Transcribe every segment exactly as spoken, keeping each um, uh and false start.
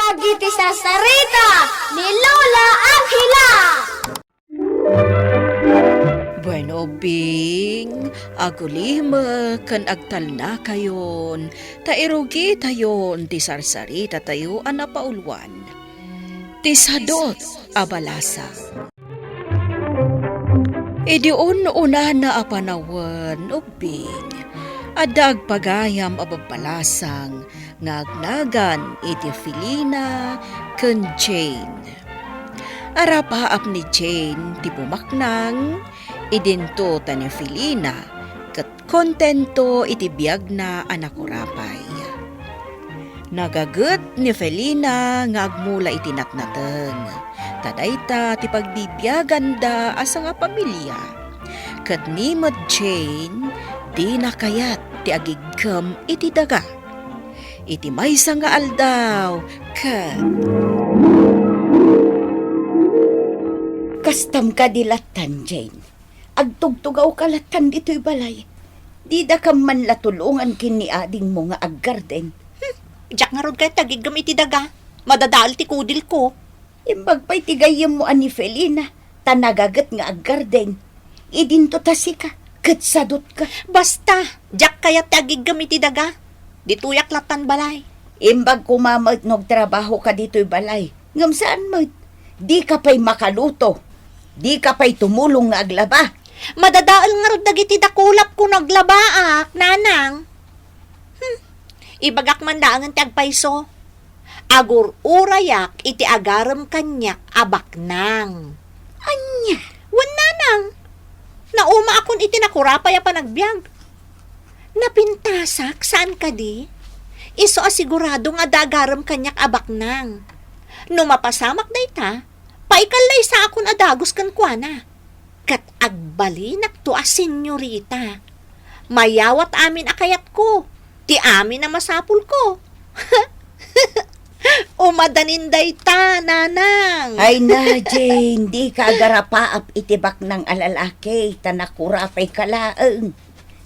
Dagiti sarsarita ni Lola Angela. Bueno, Bing, agulimek ken agtalnakayon, ta irugitayon ti sarsaritatayo a napauluan. Ti sadot a balasang. Idi un-unana a panawen, Bing, adda agpagayam a babbalasang nga agnagan iti Felina ken Jane. Arapaap ni Jane ti bumaknang, idinto ta ni Felina ket kontento iti biagna a nakurapay. Nagaget ni Felina nga agmula iti natnateng, ta dayta ti pagbibiaganda a sangapamilia. Ket ni met Jane, dina kayat ti agiggem iti daga. Iti maysa nga aldaw, ket Kastam kadi lattan, Jane? Agtugtugawka lattan ditoy balay. Didakam man la tulongan ken ni adingmo nga aggarden. Hmm, diak ngarud kayat ti agiggem iti daga. Madadael ti kudilko. Imbag pay ti gayyemmo a ni Felina, ta nagaget nga aggarden. Idinto ta sika, ket sadutka. Basta, diak kayat ti agiggem iti daga. Ditoyak lattan balay. Imbag koma met no agtrabahoka ditoy balay. Ngem saan met, dika pay makaluto. Dika pay tumulong nga aglaba. Madadael ngarud dagiti dakulapko no aglabaak, nanang. Hmm. Ibagak man laengen ti agpayso. Agur-urayak iti agarem kaniak a baknang. Ania? Wen, nanang. Naumaakon iti nakurapay a panagbiag. Napintasak, saan kadi? Isu a sigurado nga adda agarem kaniak a baknang. No mapasamak dayta, paikallaysaakon a dagus kenkuana. Ket agbalinakto a senyorita. Mayawat amin a kayatko, ti amin a masapulko. Umadanin dayta, nanang. Ay na, Jane, dika agarapaap iti baknang a lalaki, ta nakurapayka laeng.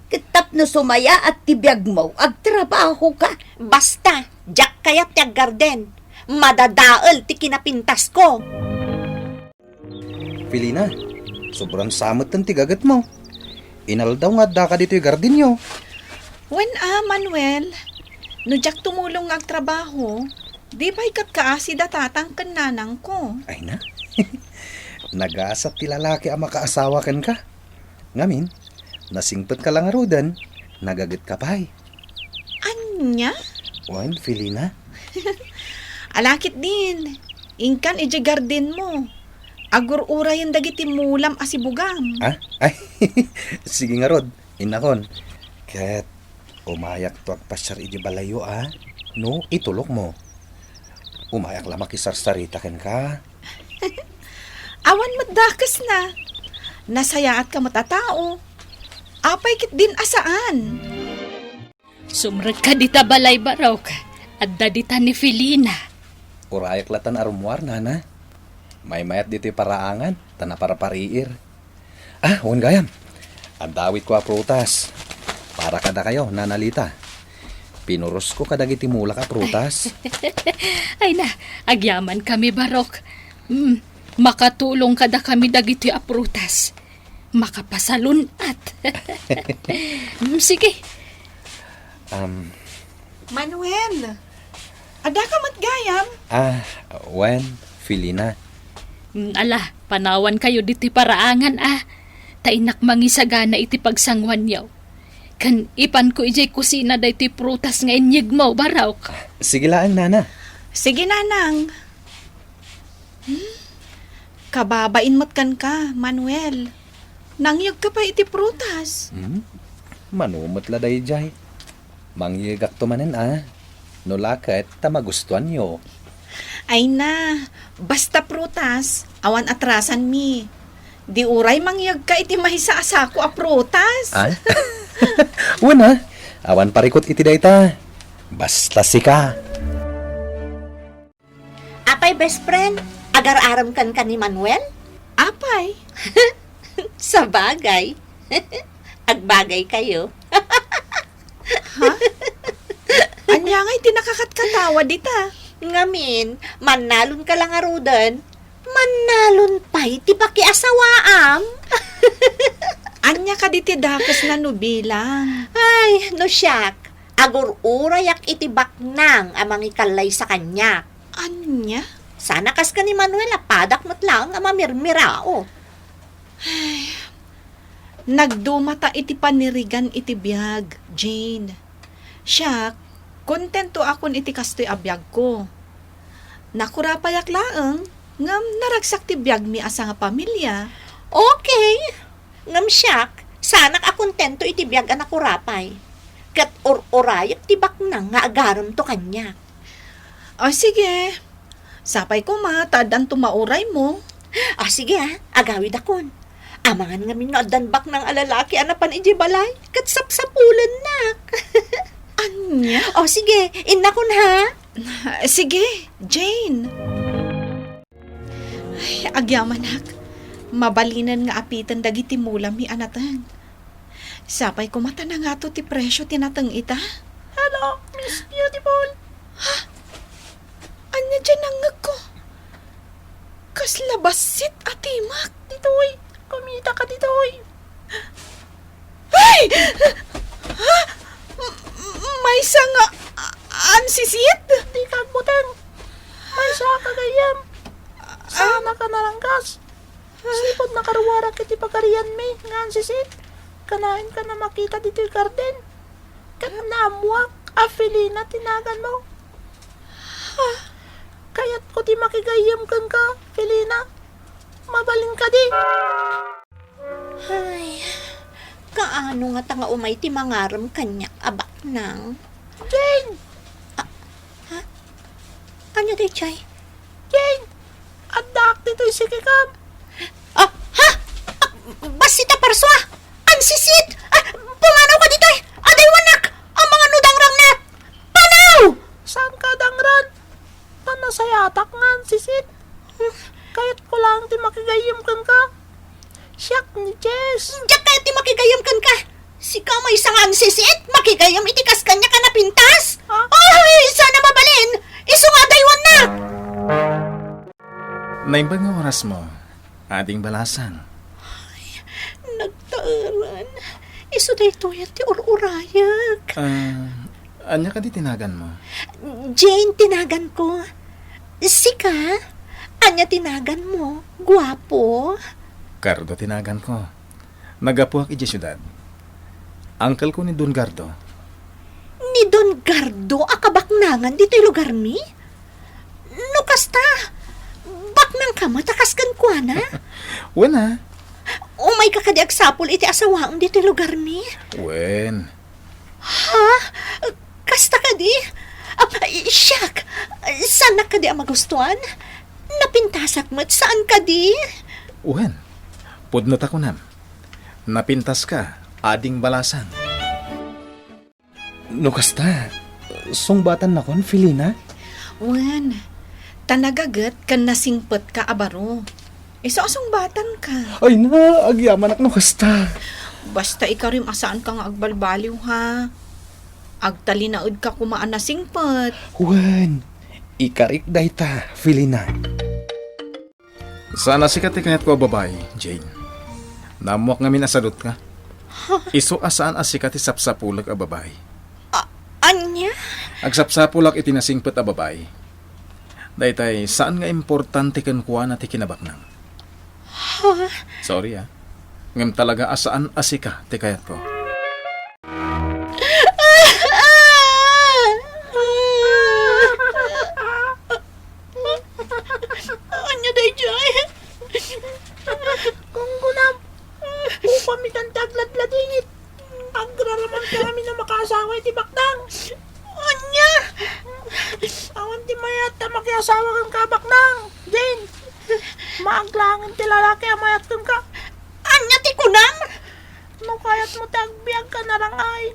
Ket tapno sumayaat ti biagmo, agtrabahoka. Basta, diak kayat ti aggarden. Madadael ti kinapintasko. Felina, sobran sa metten ti gagetmo. Inaldaw nga addaka ditoy gardenyo. Wen a, Manuel, no diak tumulong nga agtrabaho, di pay ket kaasi da tatang ken nanangko. Ay na? Nagasat ti lalaki a makaasawa kenka. Ngamin, nasingpetka la ngaruden, nagagetka pay. Ania? Wen, Felina? Ala ketdin, inkan idiay gardenmo. Agur-urayen dagiti mulam a sibugam. Ah? Ay, sige ngarud, innakon. Ket umayakto agpasiar idiay balayyo, a? No itulokmo. Umayak la makisarsarita kenka. Awan met dakesna. Nasayaatka met a tao. Apay ketdin a saan? Sumrekka dita balay, Barok. Adda dita ni Felina. Urayak latan a rummuar, nana. Maymayat ditoy paraangan, ta naparpariir. Ah, wen gayam. Adda awitko a prutas. Para kadakayo, Nana Lita. Pinurosko kadagiti mulak a prutas. Ay na, agyamankami, Barok. Mm, makatulong kadakami dagitoy a prutas. Makapasalun-at. Mm, sige. Um, Manuel, addaka met gayam? Ah, wen, Felina. Mm, ala, panawankayo ditoy paraangan, a. Ta innak mangisagana iti pagsanguanyo. Ken ipanko idiay kusina daytoy prutas nga inyegmo, Barok. Sige laeng, nana. Sige, nanang. Hmm? Kababain met kenka, Manuel. Nangyegka pay iti prutas. Hmm? Mano met la daydiay. Mangyegakto manen, a. No la ket ta magustuanyo. Ay na, basta prutas, awan atrasanmi. Di uray mangyegka iti maysa a sako a prutas. Ay? Wen, a. Awan parikut iti dayta. Basta sika. Apay, best friend, agar-arem kenka ni Manuel? Apay? Sabagay. Agbagaykayo. Ha? Ania ngay ti nakakatkatawa dita? Ngamin, mannalonka la ngaruden, mannalon pay ti pakiasawaam. Ania kadi ti dakesna no bilang? Ay, no siak, agur-urayak iti baknang a mangikallaysa kaniak. Ania? Sana kas ken ni Manuel a padak met laeng a mamirmirao. Ay, nagdumata iti panirigan iti biag, Jane. Siak, kontentoakon iti kastoy a biagko. Nakurapayak laeng, ngem naragsak ti biagmi a sangapamilia. Okay. Ngem siak, saanak a kontento iti biag a nakurapay. Ket ur-urayek ti baknang nga agaremto kaniak. O, sige. Sapay koma ta addanto mauraymo. O, sige, ah. Agawidakon. Amangan ngamin no addan baknang a lalaki a napan idiay balay, ket sapsapulennak. Ania? O, sige, innakon, ha? Sige, Jane. Ay, agyamanak. Mabalinen nga apiten dagiti mulami a nateng. Sapay koma ta nangato ti presio ti nateng ita. Hello, Miss Beautiful. Ha? Ania diay nangngegko? Kasla bassit a timek. Ditoy, kumitaka ditoy. Ay! Ha? M-, maysa nga a-, ansisit? Dika agbuteng. Maysa a kagayyem. Saanka a naranggas. Sipud nakaruarak iti pagarianmi nga ansisit, kanayon ka a makita ditoy garden. Ket naammoak a Felina ti naganmo. Ha? Kayatko ti makigayyem kenka, Felina. Mabalin kadi? Ay, kaano ngata nga umay ti mangarem kaniak a baknang? Jane! Ah, ha? Ania daytoy? Jane! Addaak ditoy sikikam. Ah, ha? Ah, bassit a parsua! Ansisit! Ah, pumanawka ditoy! Adaywannak! Amangan no dangrangnak! Panaw! Saanka a dangran? Ta nasayatak nga ansisit. Kayatko laeng ti makigayyem kenka. Siak ni Jess. Diak kayat ti makigayyem kenka. Sika maysa nga ansisit, makigayyem iti kas kaniak a napintas? Ha? Ay, sana mabalin! Isu nga adaywannak! Naimbag nga orasmo, ading balasang. Ay, nagtaeran. Isu daytoy ti ur-urayak. Ah, ania kadi ti naganmo? Jane ti naganko. Sika? Ania ti naganmo, guapo? Cardo ti naganko. Naggapuak idiay siudad. Angkelko ni Don Gardo. Ni Don Gardo a kabaknangan ditoy lugarmi? No kasta, baknangka met a kas kenkuana? Wen a. Umayka kadi agsapul iti asawaem ditoy lugarmi? Wen. Ha? Kasta kadi? Ah, siak, saannak kadi a magustuan? Napintasak met, saan kadi? Wen, pudno ta kunam. Napintaska, ading balasang. No kasta, sungbatannakon, Felina? Wen, ta nagaget ken nasingpetka a baro. Isu a sungbatanka. Ay na, agyamanak no kasta. Basta ikarim a saanka nga agbalbaliw, ha? Agtalinaedka koma a nasingpet. Wen, ikarik dayta, Felina. Saan a sika ti kayatko a babai, Jane. Naammoak ngamin a sadutka. Isu a saan a sika ti sapsapulek a babai. A-, ania? Agsapsapulak iti nasingpet a babai. Daytay, saan nga importante kenkuana ti kinabaknang. Ha? Sorry, ah. Ngem talaga a saan a sika ti kayatko. Ania daydiay? Kungkunam, upami kanta agladladingit. Agraraman kami no makaasawa iti baknang. Ania? Awan ti mayat a makiasawa kenka, baknang. Jane, maaglangin ti lalaki a mayat kenka. Ania ti kunam? No kayatmo ti agbiag ka narangay,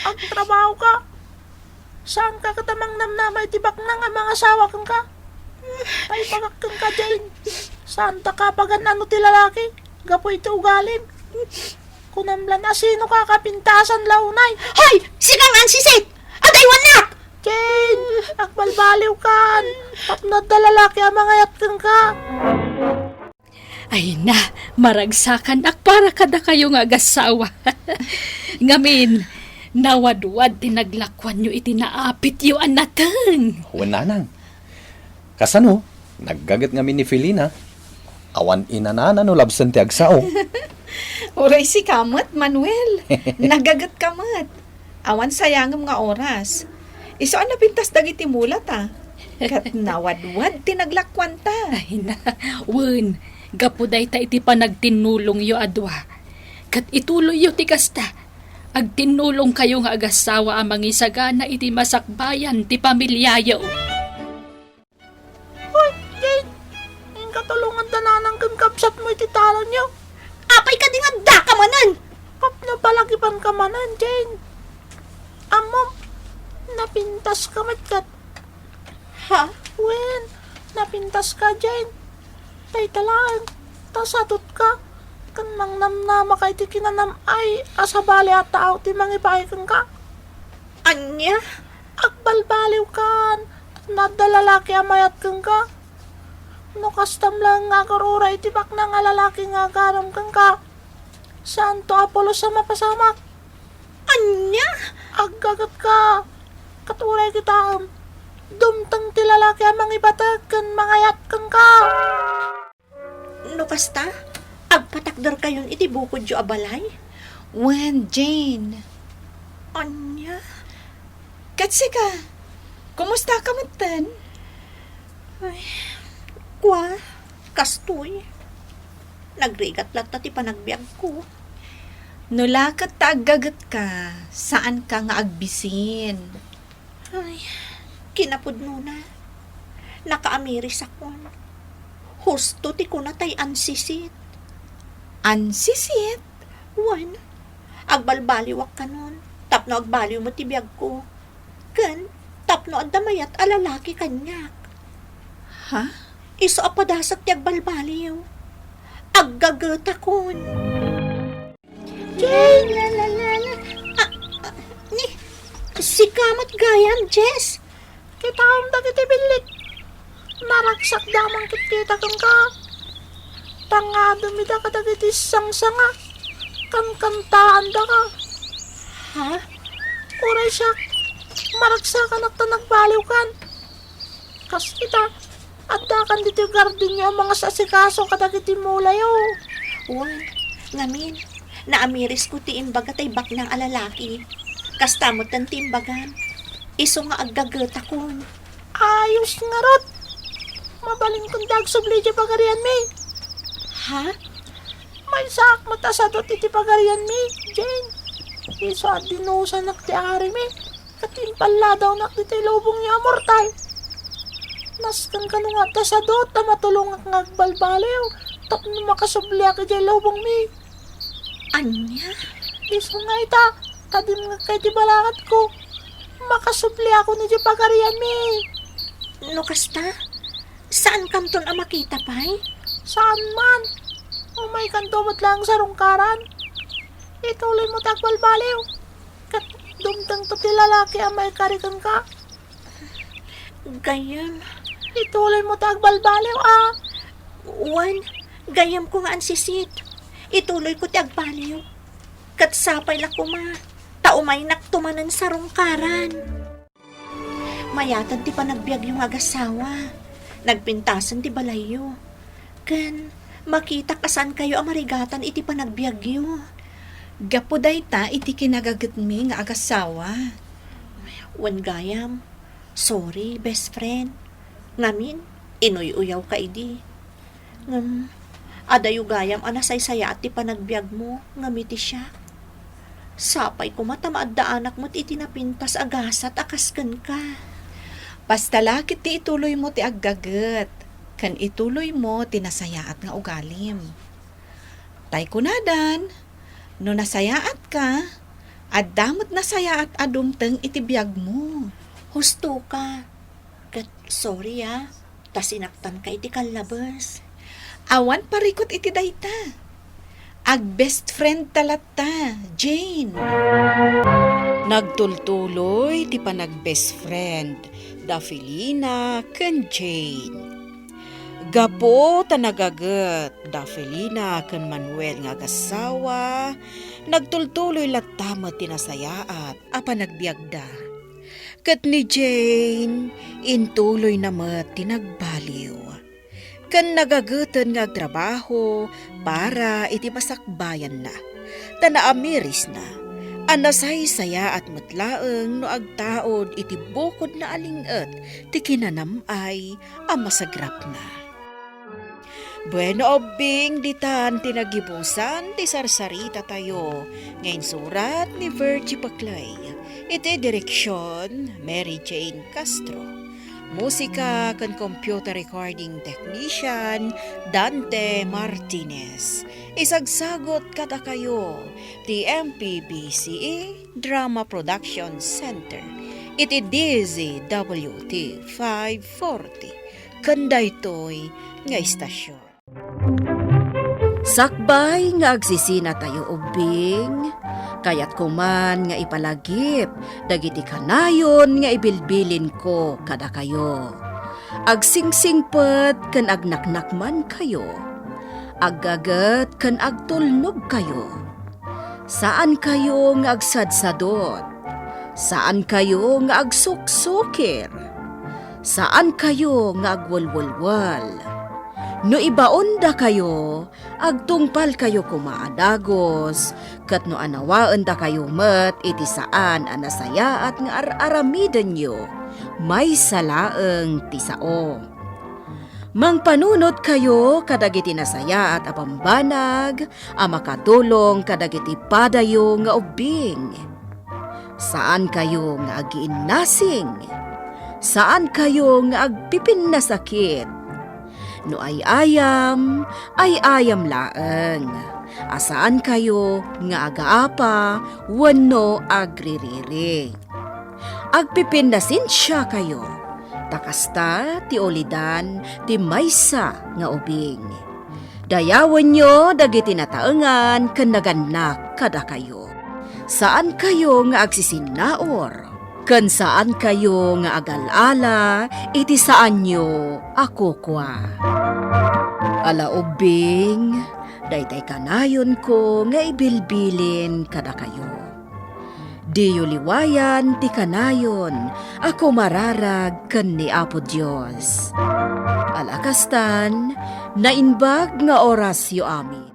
agtrabaho ka. Saanka ket a mangnamnama iti baknang a mangasawa kenka. Paibagak kenka, Jane. Saanta kabagan-ano ti lalaki gapu iti ugalim. Kunam lan a sinoka a kapintasan la unay. Hoy! Sika nga ansisit! Adaywannak! Jane, agbalbaliwkan. Tapno adda lalaki a mangayat kenka. Ay na, maragsakan ak para kadakayo nga agassawa. Ngamin, nawadwad ti naglakuanyo iti naapityo a nateng. Wen, nanang. Kasano? Naggaget ngamin ni Felina. Awan inanana no labsen ti agsao. Uray sika met, Manuel. Naggaget ka met. Awan sayangem nga oras. Isu a napintas dagiti mulata. Ket nawadwad ti naglakuanta. Ay na, wen, gapu dayta iti panagtinnulongyo a dua. Ket ituloyyo ti kasta. Agtinnulongkayo nga agassawa a mangisagana iti masakbayan ti pamiliayo. Hoy, Jane! Inka tulongan ta nanang ken kabsatmo iti talonyo. Apay kadi nga addaka manen? Tapno palagipanka manen, Jane. Ammom, napintaska met ket. Ha? Wen, napintaska, Jane. Dayta laeng, ta sadutka, ken nangnamnamaka iti kinanam-ay a sabali a tao ti mangibaay kenka. Ania? Agbalbaliwkan, tapno adda lalaki a mayat kenka. No kastam laeng nga agur-uray iti baknang a lalaki nga agaram kenka, saanto a pulos a mapasamak. Ania? Aggagetka, ket uray kitaem, dumteng ti lalaki a mangibatek ken mangayat kenka. No kasta, agpatakderkayon iti bukodyo a balay? Wen, Jane. Ania? Ket sika, kumusta ka metten? Ay, kua, kastoy. Nagrigat latta ti panagbiagko. No la ket ta aggagetka, saanka nga agbisin. Ay, kinapudnona, nakaamirisakon. Husto ti kuna tay ansisit. Ansisit? Wen, agbalbaliwak kanon, tapno agbaliw met ti biagko. Ken, tapno adda mayat a lalaki kaniak. Ha? Isu a padasek ti agbalbaliw. Aggagetakon. Jane! La, la, la, la. Ah, ah, ni, sika met gayam, Jess. Kitaem dagiti billit. Naragsak da a mangkitkita kenka. Tangadem ida kadagiti sangsanga. Kankantaandaka. Ha? Uray siak, maragsakanak ta nagbaliwkan. Kas ita, addakan ditoy gardenyo a mangasasikaso kadagiti mulayo. Wen, ngamin, naamirisko ti imbaga tay baknang a lalaki. Kasta metten ti imbagam. Isu nga aggagetakon. Ayos ngarud. Mabalinkon da agsubli iti pagarianmi. Ha? Maysaak met a sadut iti pagarianmi, Jane. Isu a dinusanak ti arimi. Ket impalladawnak ditoy lubongyo a mortal. Nasken kano nga adda sadut a matulongak nga agbalbaliw tapno makasubliak idiay lubongmi. Ania? Isu nga ita, ta dimngegka iti balakatko. Makasubliakon idiay pagarianmi. No kasta, saankanton a makita pay? Saan man. Umaykanto met laeng sarungkaran. Ituloymo ti agbalbaliw. Ket dumtengto ti lalaki a maikari kenka. Gayyem. Ituloymo ti agbalbaliw, a. Wen, gayyemko nga ansisit. Ituloyko ti agbaliw. Ket sapay la koma, ta umaynakto manen sarungkaran. Mayatan ti panagbiagyo nga agassawa. Nagpintasen ti balayyo. Ken, makitak a saankayo a marigatan iti panagbiagyo. Gapu dayta iti kinagagetmi nga agassawa. Wen gayam, sorry, best friend. Ngamin, inuy-uyawka idi. Ngem, adayo gayam a nasaysayaat ti panagbiagmo, ngem iti siak. Sapay koma ta maaddaanak met iti napintas a gasat a kas kenka. Basta la ket ti ituloymo ti aggaget, ken ituloymo ti nasayaat nga ugalim. Tay kunadan, no nasayaatka, adda met nasayaat a dumteng iti biagmo. Husto ka. Ket sorry, a, ta sinaktanka iti kallabes. Awan parikut iti dayta. Ag-best friend ta latta, Jane. Nagtultuloy ti panag-best friend da Felina ken Jane. Gapu ta nagaget da Felina ken Manuel nga agassawa, nagtultuloy latta met ti nasayaat a panagbiagda. Ket ni Jane, intuloyna met ti nagbaliw ken nagageten nga agtrabaho para iti masakbayanna. Ta naamirisna a nasaysayaat met laeng no agtaud iti bukodna a ling-et ti kinanam-ay a masagrapna. Bueno, ubbing, ditan ti nagibusan ti sarsarita tayo nga insurat ni Virgie Paclay. Iti direksyon, Mary Jane Castro. Musika ken computer recording technician, Dante Martinez. Isagsagut kadakayo ti M P B C E Drama Production Center iti D Z W T five forty. Ken daytoy nga istasyon. Sakbay nga agsisinatayo ubbing, kayatko man nga ipalagip dagiti kanayon nga ibilbilinko kadakayo. Agsingsingpet ken agnaknakmankayo. Aggaget ken agtulnogkayo. Saankayo nga agsadsadot. Saankayo nga agsuksukir. Saankayo nga agwelwelwel. No ibaondakayo, agtungpalkayo koma a dagus, ket no anawaendakayo met iti saan a nasayaat nga ar-aramidenyo, maysa laeng ti sao. Mangpanunotkayo kadagiti nasayaat a bambanag a makatulong kadagiti padayo nga ubbing. Saankayo nga agiinnasing. Saankayo nga agpipinnasakit. No ay-ayam, ay-ayam laeng. A saankayo nga agaapa wenno agririri. Agpipinnasensiakayo, ta kasta ti ulidan ti maysa nga ubing. Dayawenyo dagiti nataengan ken nagannak kadakayo. Saankayo nga agsisinnaur, ken saankayo nga agal-ala iti saanyo a kukua. Ala ubbing, daytay kanayonko nga ibilbilin kadakayo. Diyo liwayan ti kanayon a kumararag ken ni Apo Dios. Ala kastan, naimbag nga orasyo amin.